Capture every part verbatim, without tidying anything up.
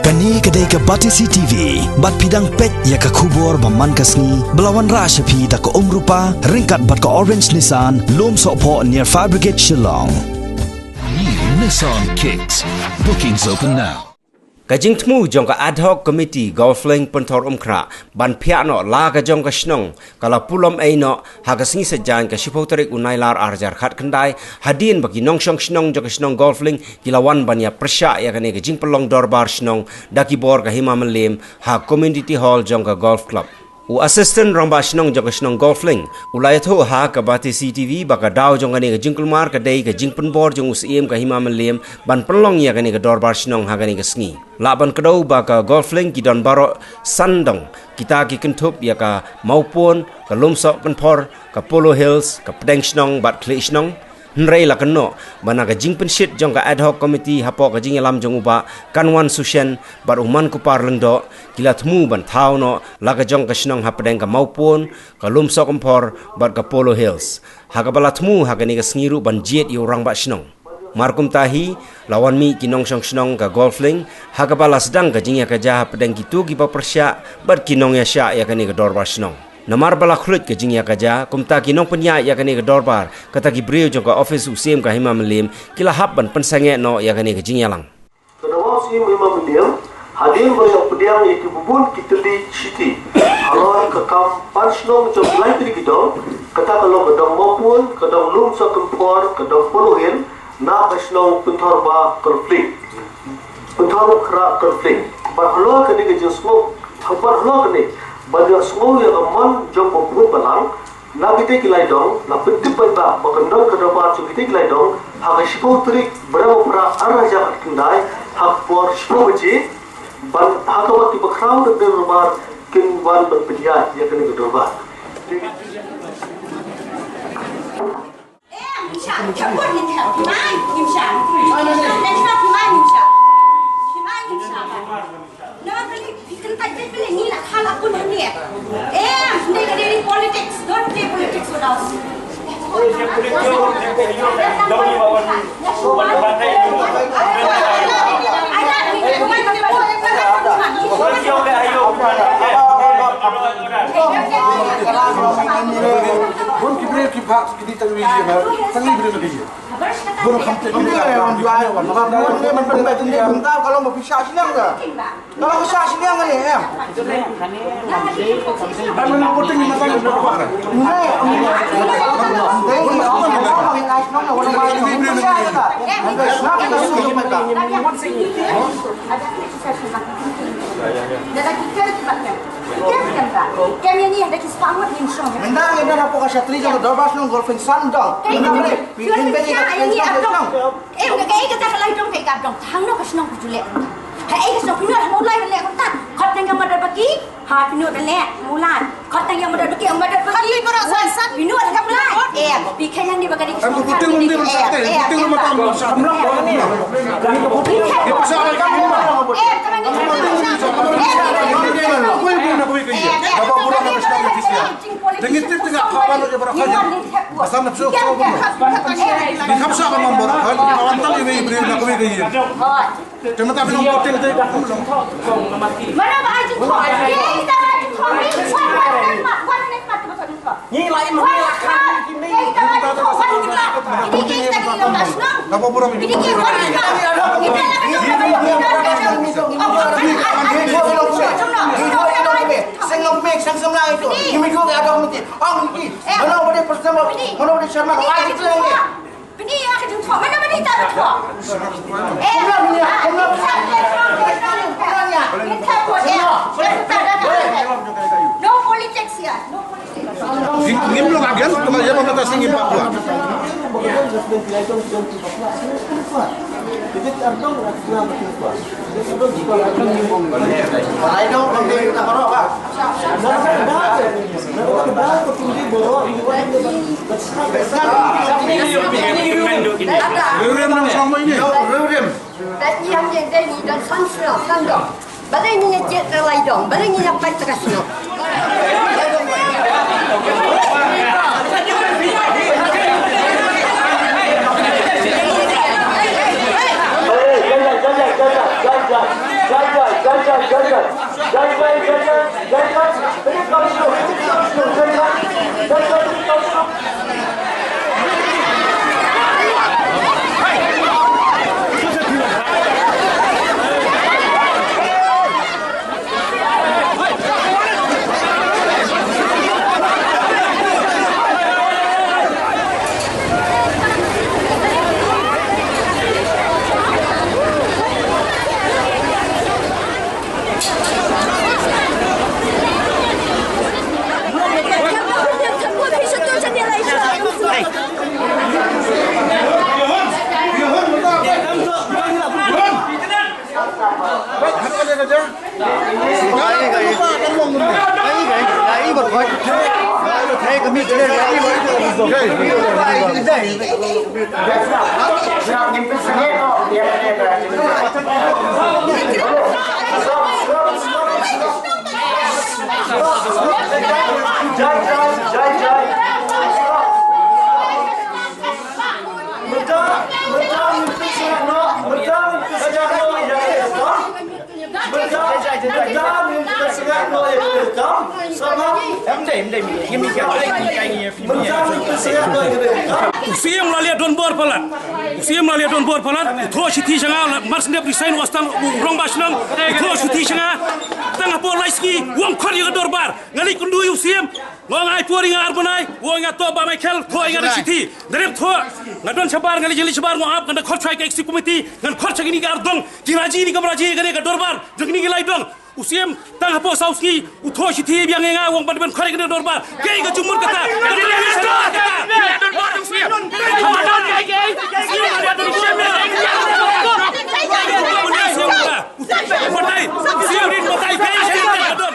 Kane ka dei ka Batesi T V, bad phi dang peit ïa ka khubor ba man ka sngi, ba la wanrah sha phi da ka Umrupa, ryngkat bad ka Orange Nissan, Lumsohphoh near Fire Brigade Shillong. New Nissan Kicks. Bookings open now. Ka jingthmu jong ka Ad Hoc Committee Golf Link Pynthor Umkhrah ban phiah noh la ka jong ka shnong ka la pulom ei noh ha ka sngi Saitjaiñ ka shiphew tarik u Nailar ar hajar khatkhyndai, hadien ba ki nongshong shnong jong ka shnong Golf Link ki la wan ban ïa pyrshah ïa kane ka jingpynlong dorbar shnong da ki bor ka Hima Mylliem ha Community Hall jong ka Golf Club. U Assistant Rangbah Shnong jong ka shnong Golf Link u la ïathuh ha ka Batesi T V ba ka daw jong kane ka jingkulmar ka dei ka jingpynbor jong u Syiem ka Hima Mylliem ban pynlong ïa kane ka dorbar shnong ha kane ka sngi. Lah ban kdew ba ka Golf Link ki don baroh san dong kita ki kynthup ïa ka Mawpun, ka Lumsohkynphor, ka Polo Hills, ka Pdeng Shnong bad Khlieh Shnong. Hynrei la kynnoh ba na ka jingpynshit jong ka Ad Hoc Committee hapoh ka jingïalam jong u Bah Kanwan Sushen bad u Mankupar Lyngdoh, ki la thmu ban thaw noh la ka jong ka shnong hapdeng ka Mawpun, ka Lumsohkynphor bad ka Polo Hills. Ha kaba la thmu ha kane ka sngi ruh ban jied ïa u Rangbah Shnong. Mar kumta hi, la wan mih ki nongshong shnong ka Golf Link ha kaba la sdang ka jingïakajia hapdeng kito kiba pyrshah bad ki nongïashah ïa kane ka dorbar shnong. Namar ba la khluit ka jingïakajia, kumta ki nongpynïaid ïa kane ka dorbar, kata ki briew jong ka ophis u Syiem ka Hima Mylliem, ki la hap ban pynsangeh noh ïa kane ka jingïalang. Ka dawa u Syiem Hima Mylliem, hadien ba la ïoh pdiang ïa ki bun ki tylli shithi halor ka kam pan shnong jong ki lai tylli ki dong, kata ka long ka dong Mawpun, ka dong Lumsohkynphor, ka dong Polo Hill, na ka shnong Pynthor ba Golf Link. Pynthor Umkhrah Golf Link. Bad halor kane ka jingsngew, bad halor kane, ban ïohsngew ïa ka mon jong u Bah Balang, na kitei ki lai dong, la pyntip paidbah ba kan don ka dorbar jong kitei ki lai dong ha ka shiphew tarik Bnai Phra ar hajar khatkhyndai, ha ka por shiphew baje, ban ha kaba ki bakhraw da ka dorbar kin wan ban pynïaid ïa kane ka dorbar. Bun ki briew ki phah, ki dei tang ri, tang ri briew na ka ïing. Bun kham te. Wan ju ai wan. Wan ne man ban ba tin de, ka long ba phi shah shiliang ka. Ka long ba shah shiliang ka ne, em. Ban man ko tin ni mata ni ba ba. Ne. Mynta ngi don hapoh ka shatri jong ka dorbar shnong Golf Link san dong. Mynta ngi pynbeit ïa ka shnong. Em, ka ei kata ka lai dong, ka ei ka dong. Hangno ka shnong ka ju leh. Ha ei ka shnong phi nud ha Mawlai ban leh kumta. Khot nang ïa Mawdar Baki. Ha phi nud ban leh Mawlai. Khot nang ïa Mawdar Baki, Mawdar Baki. Phi nud ha Mawlai. Em, phi khein nang di ba ka dei ka shnong. Seng lok mek, seng semla itu. Ini juga ada mesti. Ong ini. Mana boleh bersama? Mana boleh sama? Wajib lagi. Bini ïa ka jingthoh, mana bini ta ba thoh? Eh, kumno bini ïa, kumno bini ïa, kumno bini ïa, kumno bini ïa. No politics here, no politics. Ngim, ngim long against, kuma ïa ba mata sing ngim ba kuat. Ai dong, kami kita baru apa? Rem nang song mai ni. Rem. Ba ïa ngi dei ngi don san shnong, san dong. Balei ngi ïa jied ka lai dong, balei ngi ïa peit ka shnong. U Syiem la leh don bor palat. U Syiem la leh don bor palat. U thoh shithi sha nga, la mar sngap resign, u Western, u rangbah shnong. U thoh shithi sha nga. Tang hapoh lai sngi u ong khot ïa ka dorbar. Nga leit kynduh ïa u Syiem. Nga ong ai por ïa nga ar bnai. U ong ïa nga to Bah Michael, thoh ïa nga da shithi. Nga dep thoh. Nga don shabar, nga leit, leit shabar, nga ong ap, ngan da khot shuwa ka executive committee, ngan khot sha kine ki ar dong. Ki raji ne kim raji ïa kane ka dorbar jong kine ki lai dong. U Syiem tang hapoh saw sngi u thoh shithi biang ïa nga, u ong ban, ban khot ïa kane ka dorbar. Kaei ka jingmut kata? Ka jingmut kata. Batai, Syiem rin batai, kaei ka jingmut kata?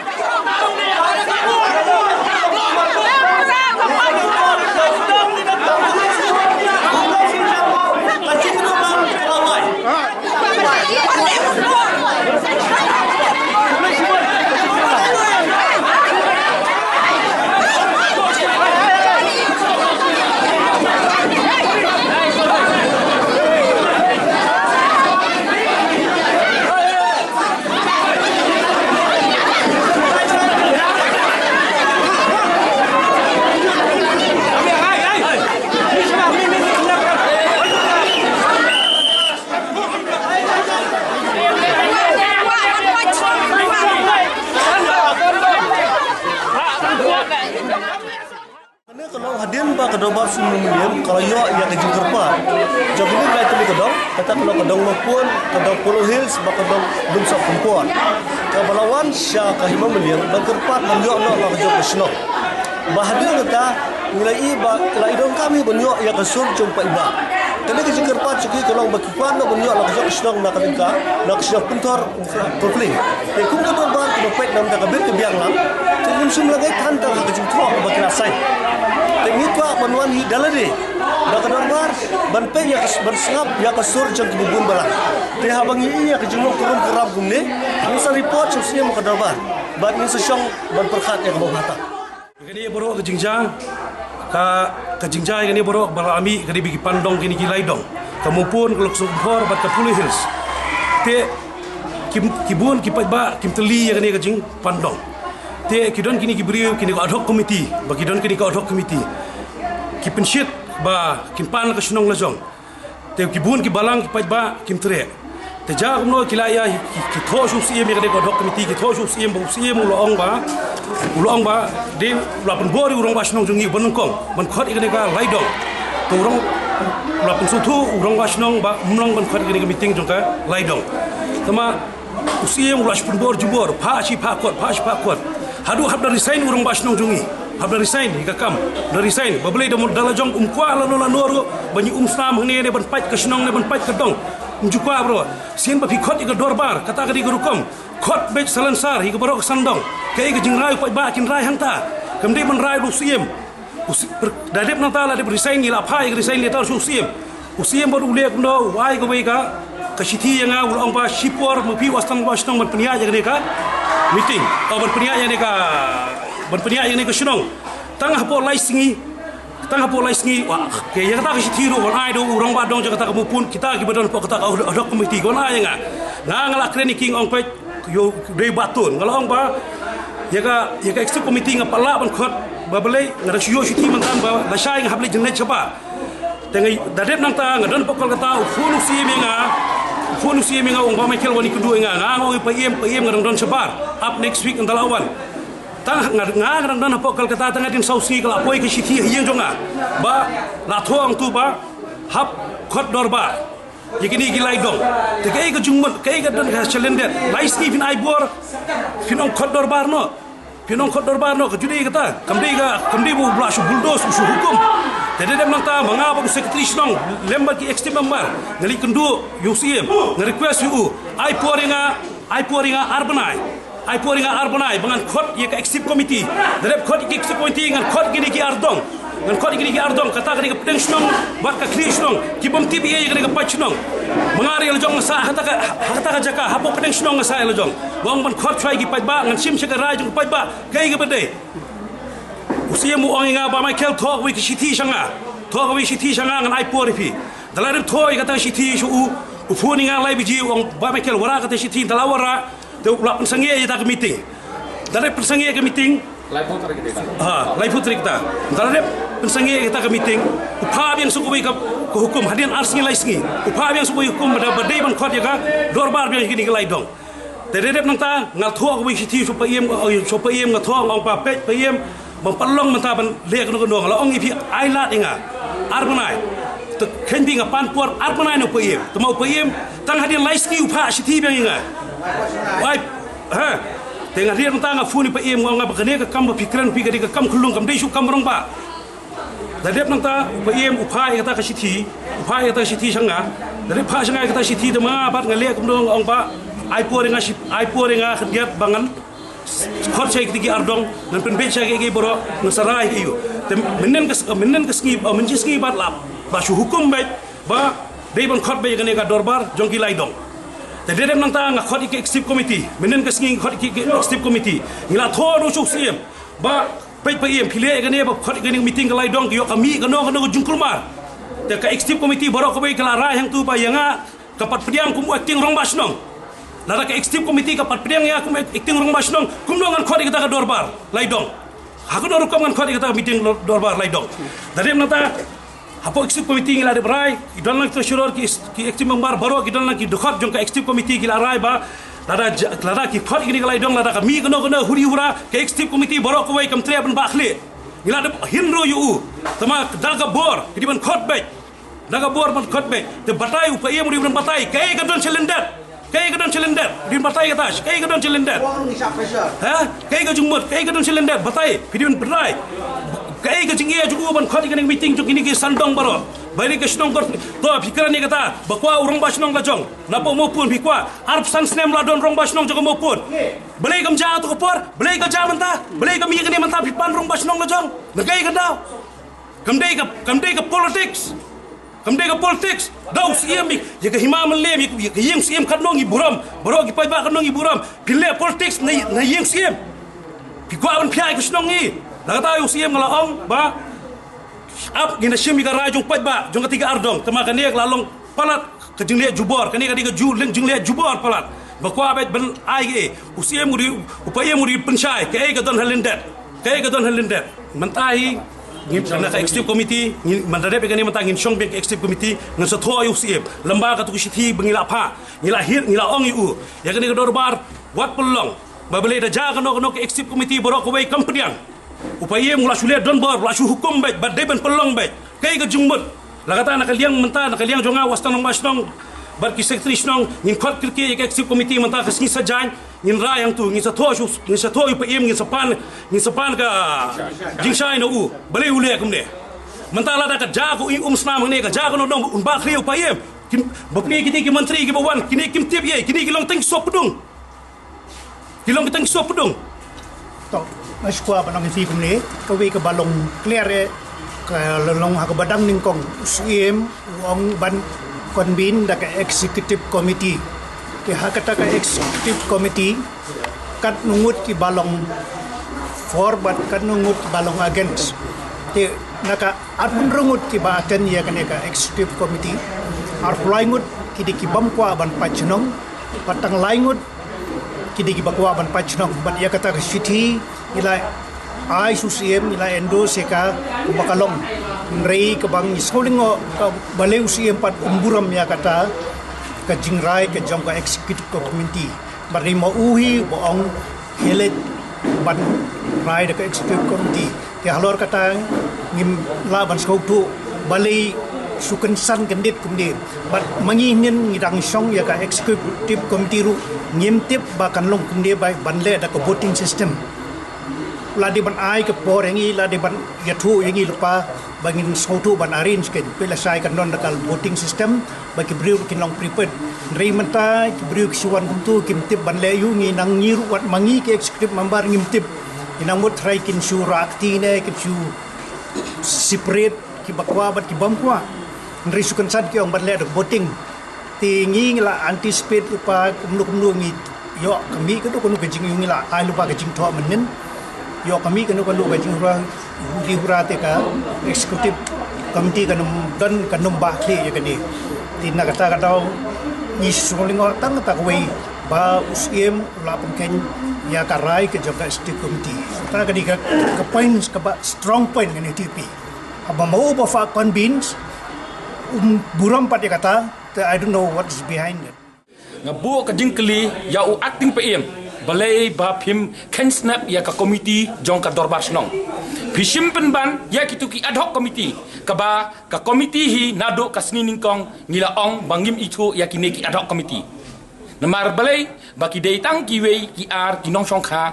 Kane ka long hadien ba ka dorbar Suiñmawlai Mylliem ka la ïoh ïa ka jingkyrpad jong kine ki lai tylli ki dong, kata ka long ka dong Lawpun, ka dong Polo Hills bad ka dong Lumsohkymphor. Kaba la wan sha ka Hima Mylliem ban kyrpad ban ïoh noh la ka jong ka shnong. Ba hadien kata ngi la ïohi ba la i donkam hi ban ïoh ïa ka sur jong paidbah. Kane ka jingkyrpad jong ki ka long ba ki kwah noh ban ïoh la ka jong ka shnong na ka lyngka, na ka shnong Pynthor Khublei. Te kum ka dorbar kaba peit na ka bynta ka biang lang, te ngim shym la ngeit than tang ha ka jingthoh ba ki la sign. Te ngi kwah ban wan hi da lade da ka dorbar ban peit ïa ka, ban sngap ïa ka sur jong kiba bun balang. Te haba ngi ïohi ïa ka jinglong kurum kuram kumne, ngin sa report sha u Syiem ka dorbar bad ngin sa shong ban pyrkhat ïa kaba bha tam. Kane baroh ka jingjia, ka, ka jingjia kane baroh ba la mih, kane ba ki pan dong, kine ki lai dong. Ka Mawpun, ka Lumsohkymphor bad ka Polo Hills. Te ki, ki bun ki paidbah kim tylli ïa kane ka jingpan dong. Te ki don kine ki briew, kine ka ad hoc committee, ba ki don kine ka ad hoc committee, ki pynshit ba kin pan ka shnong la jong. Te ki bun ki balang ki paidbah kim treh. Te ïa kumno ki la ïa ki, ki thoh sha u Syiem ïa kane ka ad hoc committee, ki thoh sha u Syiem ba u Syiem u la ong ba, u la ong ba dei u la pynbor ïa u rangbah shnong jong ngi u ba nyngkong ban khot ïa kane ka lai dong. Te u rang, u la pynsngewthuh u rangbah shnong ba um long ban khot ïa kane ka meeting jong ka lai dong. Te ma u Syiem u la shu pynbor jubor, phah shi phah kot, phah shi phah kot. Haduh hap da resign u rangbah shnong jong ngi. Hap da resign ïa ka kam. Da resign. Ba balei da mut da la jong um kwah lano lano ruh ban ïa um snam hangne ne ban pait ka shnong ne ban pait ka dong. Um ju kwah bro. Sien ba phi khot ïa ka dorbar, kata ka dei ka rukom. Khot beit salonsar ïa ka baroh ka sandong. Kaei ka jingrai u paidbah kin rai hangta. Kam dei ban rai da u Syiem. U Sy-, per-, da dep nangta la dep resign, ngi la phah ïa ka resign letter sha u Syiem. U Syiem bad u leh kumno, u ai kawei ka, ka shithi ïa nga, u la ong ba shipor ma phi u Western Washington ban pynïaid ïa kane ka meeting. Oh, ban pynïaid ïa kane ka, ban pynïaid ïa kane ka shnong. Tang hapoh lai sngi, tang hapoh lai sngi, wa, ke ïa kata ka shithi ruh wan ai da u rangbah dong jong kata ka Mawpun, kita kiba don hapoh kata ka ad hoc committee, wan ai ïa nga. Nga, nga la kren ïa ki, nga ong peit, Ïoh dei ba tun nga la ong ba ïa ka, ïa ka executive committee nga pat lah ban khot ba balei nga da shu ïoh shithi mynta ba lashai nga hap leit jingngeit shabar. Te nga da dep nangta nga don hapoh Kolkata, u phone u CM ïa nga, u phone u CM ïa nga, u ong ba Michael wan ïakynduh ïa nga, nga ong ïa u Paiem, Paiem nga dang don shabar, ap next week nga da lah wan. Tang nga, nga, nga dang don hapoh Kolkata, tang hadien saw sngi ka la poi ka shithi ha ïing jong nga ba la thoh hangtu ba hap khot dorbar ïa kine ki lai dong. Te kaei ka jingmut, kaei ka don ka shalyndet? Lai sngi phin ai bor, phin ong khot dorbar noh, phin ong khot dorbar noh, ka ju dei kata. Kam dei ka, kam dei ba u la shu bulldoze, u shu hukum. Te dei dep nangta ma nga bad u secretary shnong lem bad ki executive member nga leit kynduh ïa u CM, nga request ïa u, ai por ïa nga, ai por ïa nga ar bnai. Ai por ïa nga ar bnai ba ngan khot ïa ka executive committee. Da dep khot ïa ka executive committee ngan khot ïa kine ki ar dong. Ngan khot ïa kine ki ar dong, kata ka dei ka pdeng shnong bad ka khlieh shnong. Ki bym tip ei ïa ka dei ka paid shnong. Ma nga ruh ïa la jong nga sah ha kata ka, ha kata ka jaka, hapoh pdeng shnong nga sah ïa la jong. Ba ong ban khot shuwa ïa ki paidbah, ngan shim sha ka rai jong ki paidbah. Kaei kaba dei? U CM u ong ïa nga, Bah Michael, thoh kawei ka shithi sha nga. Thoh kawei ka shithi sha nga, ngan ai por ïa phi. Da la dep thoh ïa kata ka shithi sha u, u phone ïa nga lai baje, u ong, Bah Michael, wanrah kata ka shithi. Da la wanrah, te u la pynsangeh ïa kata ka meeting. Da la pynsangeh ïa ka meeting. Laiphew tarik ka dei. Ha, laiphew tarik kata. Da la dep pynsangeh ïa kata ka meeting, u phah biang sa kawei ka, ka hukum, hadien ar sngi lai sngi. U phah biang sa kawei ka hukum ba da, ba dei ban khot ïa ka dorbar biang ïa kine ki lai dong. Te dei dep nangta nga thoh kawei ka shithi sha u Paiem, eh, sha u Paiem nga thoh, nga ong ba peit Paiem, ban pynlong mynta ban leh kano kano. Nga la ong ïa phi, ai lad ïa nga ar bnai. Te kheiñ phi nga pan por ar bnai na u Paiem. Te ma u Paiem tang hadien lai sngi u phah shithi biang ïa nga. Wai, ha. Te nga dei nangta nga phone ïa u Paiem, nga ong ba kane ka kam ba phi kren phi ka dei ka kam khyllung, kam dei shuh kam rangbah. Da dep nangta u Paiem u phah ïa kata ka shithi, u phah ïa kata ka shithi sha nga. Da dep phah sha nga ïa kata ka shithi, te ma nga pat nga leh kumno, nga ong ba ai por ïa nga shi, ai por ïa nga khyndiat ba ngan khot sha ïa kiti ki ar dong, ngan pynbeit sha ïa ki baroh, ngan sa rai ïa ki. Te mynnin ka s-, mynnin ka sngi, oh, mynji sngi bad la, ba shu hukum beit ba dei ban khot beit ïa kane ka dorbar jong ki lai dong. Te dei dep nangta nga khot ïa ki executive committee, mynnin ka sngi nga khot ïa ki, ki executive committee. Ngi la thoh ruh sha u CM ba peit Paiem, phi leh ïa kane ba khot ïa kane ka meeting ka lai dong, ki ïoh ka mih kano kano ka jingkulmar. Te ka executive committee baroh kawei ka la rai hangtu ba ïa nga ka pat pdiang kum u acting rangbah shnong. Lada ka executive committee ka pat pdiang ïa nga kum acting rangbah shnong, kumno ngan khot ïa kata ka dorbar lai dong? Ha kano rukom ngan khot ïa kata ka meeting lo-, dorbar lai dong? Da dep nangta hapoh executive committee ngi la dep rai, ki don lang ki treasurer, ki, ki active member baroh, ki don lang ki dkhot jong ka executive committee, ki la rai ba lada ja-, lada ki khot ïa kane ka lai dong, lada ka mih kano kano huri hura, ka executive committee baroh kawei kam treh ban bah khlieh. Ngi la dep hynriew ïa u. Te ma da ka bor ki dei ban khot beit. Da ka bor ban khot beit. Te batai, u Paiem u dei ban batai kaei ka don shalyndet. Kaei ka don shalyndet? Phi dei ban batai kata, kaei ka don shalyndet? Ha? Kaei ka jingmut, kaei ka don shalyndet? Batai, phi dei ban batai. Kaei ka jingeh jong u ban khot ïa kane ka meeting jong kine ki san dong baroh? Balei ka shnong kor, to phi kren ïa kata, ba kwah u rangbah shnong la jong. Napoh Mawpun phi kwah, arphew san snem la don rangbah shnong jong ka Mawpun. Balei kam jia ha kato ka por? Balei ka jia mynta? Balei ka mih ïa kane mynta phi pan rangbah shnong la jong? Na kaei ka daw? Kam dei ka, kam dei ka politics. Kam dei ka politics. Da u CM ïa ka hima mylliem, ïa ka ïing CM katno ngi burom. Baroh ki paidbah katno ngi burom. Phi leh politics na, na ïing CM. Phi kwah ban phiah ïa ka shnong ngi. Da kata u CM nga la ong ba ap ngin da shim ïa ka rai jong paidbah jong kata ka ardong. Te ma kane ka la long palat ka jingleh jubor, kane ka dei ka ju-, leh jingleh jubor palat. Ba kwah beit ban ai ka, eh, u CM u dei, u Paiem u dei pynshai kaei ka don ha lyndet. Kaei ka don ha lyndet. Mynta hi ngi na ka executive committee, ngi mynta dep ïa kane mynta ngin shong biang ka executive committee, ngan sa thoh ïa u CM. Lem bad katu ka shithi ba ngi la phah, ngi la hiar, ngi la ong ïa u. Ïa kane ka dorbar wat pynlong. Ba balei da jia kano kano ka executive committee baroh kawei kam pdiang. U Paiem u la shu leh donbor, u la shu hukum beit, ba dei ban pynlong beit. Kaei ka jingmut? La kata na ka liang mynta, na ka liang jong nga u Western Rangbah Shnong bad ki secretary shnong, ngin khot kyrkieh ïa ka executive committee mynta ka sngi Saitjaiñ, ngin rai hangtu, ngin sa thoh shu, ngin sa thoh ïa u Paiem, ngin sa pan, ngin sa pan ka jingshai na u. Balei u leh kumne? Mynta lada ka jia ka umsnam hangne, ka jia kano kano, un bah khlieh u Paiem. Kin, bapli kiti ki mantri kiba wan, kine kim tip ei, kine ki long tang ki sohpdung. Ki long ki tang ki sohpdung. To, nga sngewkwah ban ong ïa phi kumne, kawei kaba long clear eh, ka long ha kaba dang nyngkong u CM u ong ban convene da ka executive committee. Te ha kata ka executive committee katno ngut kiba long for bad katno ngut kiba long against. Te na ka arphew hynriew ngut kiba attend ïa kane ka executive committee, arphew lai ngut ki dei ki bym kwah ban pait shnong, bad tang lai ngut Ki dei kiba kwah ban pait shnong bad ïa kata ka shithi ngi la ai sha u Syiem, ngi la endorse ïa ka kumba ka long. Hynrei kaba ngi sngewlyngngoh ka balei u Syiem pat um burom ïa kata ka jingrai ka jong ka executive committee. Bad hynrei ma u hi ba ong hynrei ban rai da ka executive committee. Te halor kata ngim lah ban sngewthuh balei shu kynsan kyndit kumne. Bad ma ngi hynnin ngi dang shong ïa ka executive committee ruh ngim tip ba kan long kumne ba ban leh da ka voting system. La dei ban ai ka por ïa ngi, la dei ban ïathuh ïa ngi lypa ba ngin sngewthuh ban arrange kein. Phi lashai kan don da ka voting system ba ki briew kin long prepared. Hynrei mynta ki briew ki shu wan kumtu kim tip ban leh ïa u, ngi nang ngi ruh wat ma ngi ki executive member ngim tip. Ngi nang mut trai kin shu rah kti ne kin shu separate kiba kwah bad ki bym kwah. Hynrei shu kynsan ki ong ban leh da voting. Te ngi ngi la anticipate lypa kumno kumno ngi ïoh ka mih kano kano ka jingïoh, ngi la ai lypa ka jingthoh mynnin. Ïoh ka mih kano kano ka jinghura, huri hura te ka executive committee kan ym don, kan ym bah khlieh ïa kane. Te na kata ka daw ngi sngewlyngngoh tang kata kawei ba u Syiem u la pynkheiñ ïa ka rai ka jong ka executive committee. Kata ka dei ka, ka point kaba strong point kane T P. Haba ma u ba fa convince um burom pat ïa kata, te I don't know what is behind it. Nga buh ka jingkylli ïa u acting Paiem, balei ba phim kheiñ snap ïa ka committee jong ka dorbar shnong. Phi shim pynban ïa kitu ki ad hoc committee, kaba ka committee hi naduh ka sngi nyngkong ngi la ong ba ngim ithuh ïa kine ki ad hoc committee. Namar balei ba ki dei tang kiwei ki ar ki nongshong kha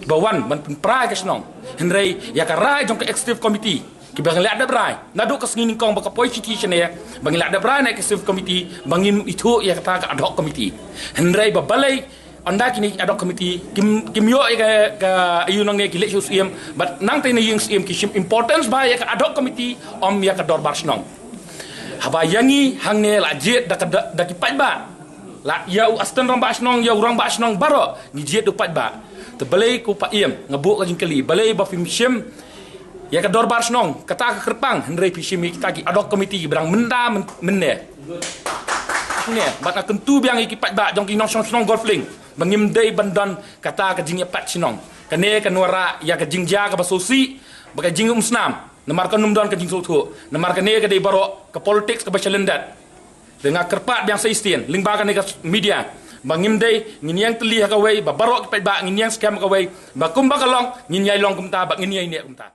ba wan ban pynpra ïa ka shnong. Hynrei ïa ka rai jong ka executive committee kiba ngi la dep rai naduh ka sngi nyngkong ba ka poi shithi shane, ba ngi la dep rai na executive committee ba ngim ithuh ïa kata ka ad hoc committee. Hynrei ba balei ynda kine ki ad hoc committee kim, kim ïoh ïa ka, ka ïa u nangne ki leit sha u Syiem, bad nangta na ïing Syiem ki shim importance ba ïa ka ad hoc committee ym ïa ka dorbar shnong. Haba ïa ngi hangne la jied da ka, da, da ki paidbah. La ïa u assistant rangbah shnong, ïa u rangbah shnong baroh ngi jied da u paidbah. Te balei ko Paiem, nga buh ka jingkylli, balei ba phim shim ïa ka dorbar shnong kata ka kyrpang, hynrei phi shim ïa kita ki ad hoc committee kiba dang mynta myn-, mynne. Ne, bad nga kyntu biang ïa ki paidbah jong ki nongshong shnong Golf Link ba ngim dei ban don kata ka jingïapait shnong. Kane kan wanrah ïa ka jingjia kaba sngewsih bad ka jingumsnam. Namar kan ym don ka jingsngewthuh. Namar kane ka dei baroh ka politics kaba shalyndet. Te nga kyrpad biang sa Eastern lyngba kane ka media ba ngim dei, ngin ïeng tylli ha kawei, ba baroh ki paidbah ngin ïeng skhem ha kawei, ba kumba ka long ngin ïai long kumta, ba ngin ïai neh kumta.